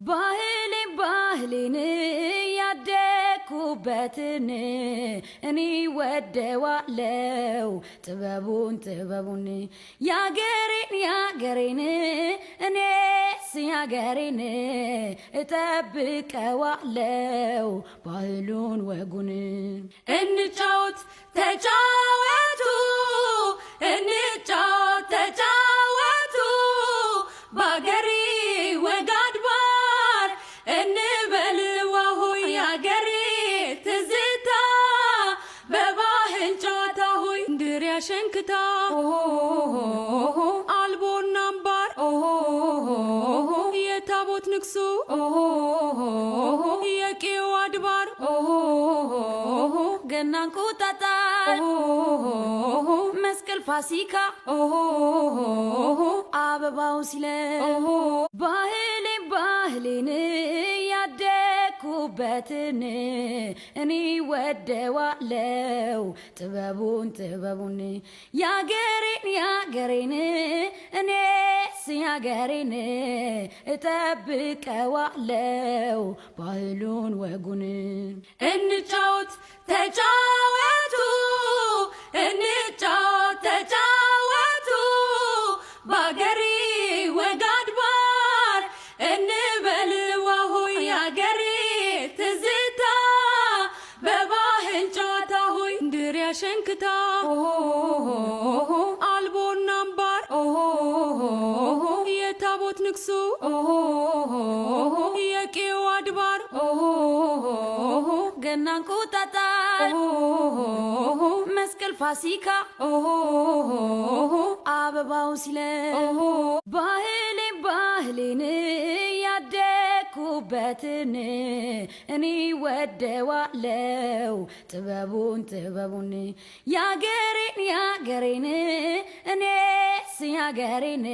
ባህሌ ባህሌን ያደግኩበትን እኔ ወደዋለው ጥበቡን ጥበቡን ያገሬን ያገሬን እኔስ ያገሬን እጠብቀዋለው ባህሉን ወጉን። እንጫወት ተጫወቱ፣ እንጫወት ተጫወቱ፣ ባገሬ ወግ አድባር እንበል ዋሆይ፣ ያገሬ ትዝታ በባህል ጨዋታ ሆይ። ድሪያ ሸንክታ፣ አልቦና አምባር፣ የታቦት ንግሱ፣ የቄው አድባር፣ ገና እንቁጣጣሽ፣ መስቀል ፋሲካ፣ አበባው ሲለ ባህሌ ባህሌን ያደግኩበትን እኔ ወደዋለው ጥበቡን ጥበቡን ያገሬን ያገሬን እኔስ ያገሬን እጠብቀዋለው ባህሉን ወጉን። እንጫወት ተጫወቱ፣ እንጫወት ተጫወቱ፣ ባገሬ ወግ አድባር እንበል ዋሆይ፣ ያገሬ ትዝታ በባህል ጨዋታ ሆይ። ድሪያ ሸንክታ፣ አልቦና አምባር፣ የታቦት ንግሱ፣ የቄው አድባር፣ ገና እንቁጣጣሽ፣ መስቀል ፋሲካ፣ አበባው ሲለ ባህሌ ባህሌን ያደግኩበትን እኔ ወደዋለው ጥበቡን ጥበቡን ያገሬን ያገሬን እኔስ ያገሬን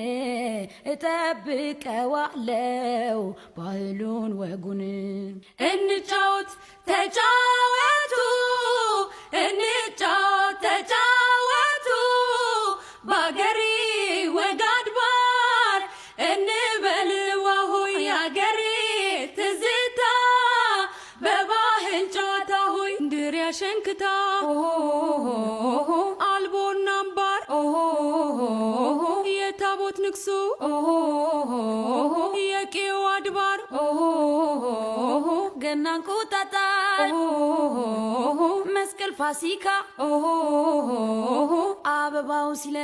እጠብቀዋለው ባህሉን ወጉን። እንጫወት ተጫወቱ፣ እንጫወት ተጫወቱ፣ ባገሬ ወግ አድባር እንበል ዋሆይ፣ ያገሬ ትዝታ በባህል ጨዋታ ሆይ። ድሪያ ሸንክታ፣ አልቦና አምባር፣ የታቦት ንግሱ፣ የቄው አድባር፣ ገና እንቁጣጣሽ፣ መስቀል ፋሲካ፣ አበባው ሲለ